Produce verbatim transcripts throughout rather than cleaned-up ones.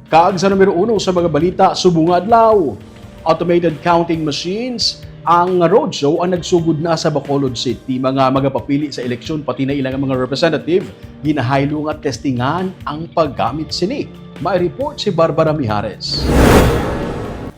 Kag sa numero uno sa mga balita subong nga adlaw, automated counting machines ang roadshow ang nagsugod na sa Bacolod City. Mga magapapili sa eleksyon, pati na ilang mga representative, ginahaylo nga testingan ang paggamit sini. May report si Barbara Mijares.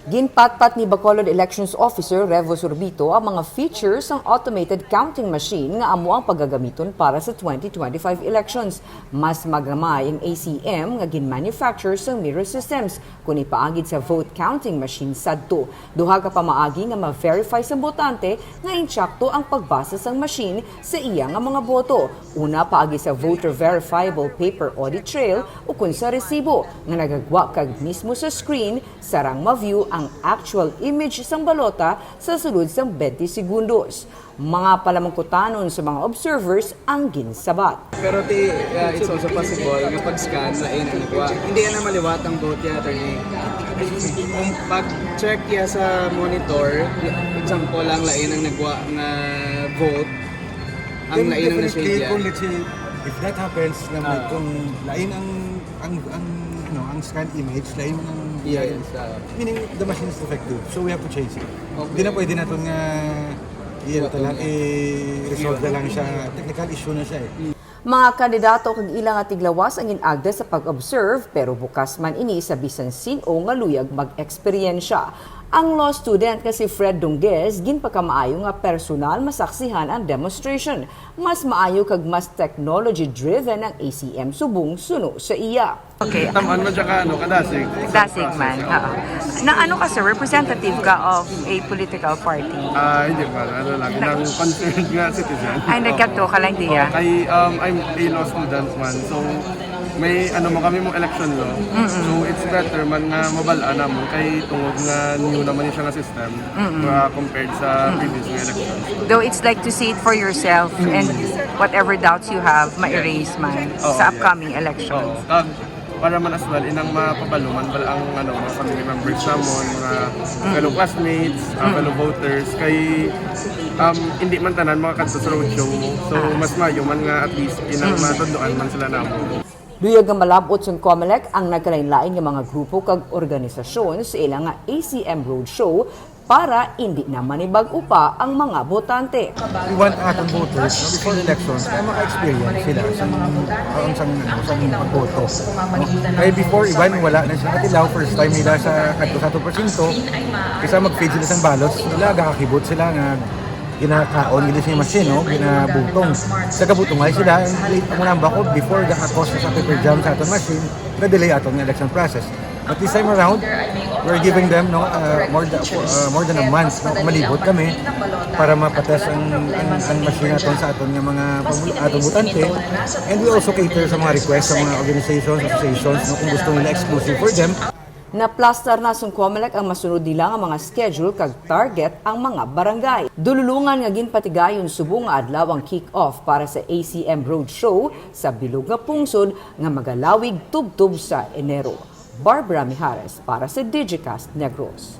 Ginpatpat ni Bacolod Elections Officer Revo Surbito ang mga features sang automated counting machine nga amo ang pagagamiton para sa twenty twenty-five elections. Mas magamay ang A C M nga gin-manufacture sang mirror systems kon ipaagid sa vote counting machine sadto. Duha ka pamaagi nga ma-verify sang botante nga insakto ang pagbasa sang machine sa iya nga mga boto. Una, paagi sa voter verifiable paper audit trail ukon sa resibo nga nagagwa kag mismo sa screen, sarang ma-view ang actual image sang balota sa sulod sang twenty segundos. Mga palamangkutanon sa mga observers ang ginsabat. Pero ti, uh, it's also possible nga pag-scan, lain ang nagwa. Hindi na maliwat ang vote ya, attorney. Kung pag-check ya sa monitor, example lang, lain ang nagwa nga vote, ang Then lain ang definitely, na-shade ya. Kung let's say, if that happens, na may, Ah. kung lain ang, ang, ang, ano, ang scan image, lain ang, Yes, ah. meaning the machine is defective. So we have to change it. Okay. Hindi na pwede natin nga, iyan Wala lang, na. i-resolve na lang siya. Technical issue na siya eh. Mga kandidato kag ila nga tiglawas ang gin-agda sa pag-observe, pero bukas man ini sa bisan sin-o nga luyag mag-eksperyensya. Ang law student nga si Fred Dongguez ginpakamaayo nga personal masaksihan ang demonstration. Mas maayo kag mas technology-driven ang A C M subong suno sa iya. Okay. Taman mo tsaka ano, kadasig. Dasig man. Oo. Na ano ka, sir? Representative ka of a political party? Ah, hindi man. Ano lang, nang concerned nga citizen. Ay, nagkadto ka lang diya. Kay, um, I'm a law student man. So, may ano mo kami mo election law. So, it's better man nga mabal-an namon kay tungod nga new naman siya nga system uh, compared sa previous nga elections. Though it's like to see it for yourself and whatever doubts you have, ma-erase man Oo, sa yeah. upcoming election. Oo, kag para man as well, inang mapabalo man bala ang ano, mga family members namon, mga fellow classmates, uh, fellow voters, kay um, hindi man tanan makakadto sa roadshow. So, mas maayo man nga at least inang matudloan man sila namon. Luyag nga malab-ot sang Comelec ang nagkalain-lain nga mga grupo kag organisasyon sa ila nga A C M Roadshow para indi na manibag-o pa ang mga botante. We want aton voters no, before the elections na maka-experience sila sa ang sang ano, sa pagboto. No? Kay before, iban wala na sila katilaw, first time nila sa kadto sa atong presinto, kisa mag-fade sila sang ballots, wala gakakibot sila nga ginakaon gid sa machine, no? Ginabutong. Sa kabutungay sila, ang late ang nambak ko before gakakos sa paper jam sa aton machine, na-delay aton nga election process. But this time around, we're giving them no uh, more than uh, more than a month no malibot kami para mapatest ang ang, ang machine naton sa aton nga mga pamul- aton botante, and we also cater sa mga request sa mga organizations, associations no kung gusto nila exclusive for them. Naplastar na sang Comelec ang masunod nila nga mga schedule kag target ang mga barangay. Dululungan nga ginpatigayon subong nga adlaw ang kick-off para sa A C M Roadshow sa bilog nga pungsod nga magalawig tubtob sa Enero. Barbara Mijares para sa Digicast Negros.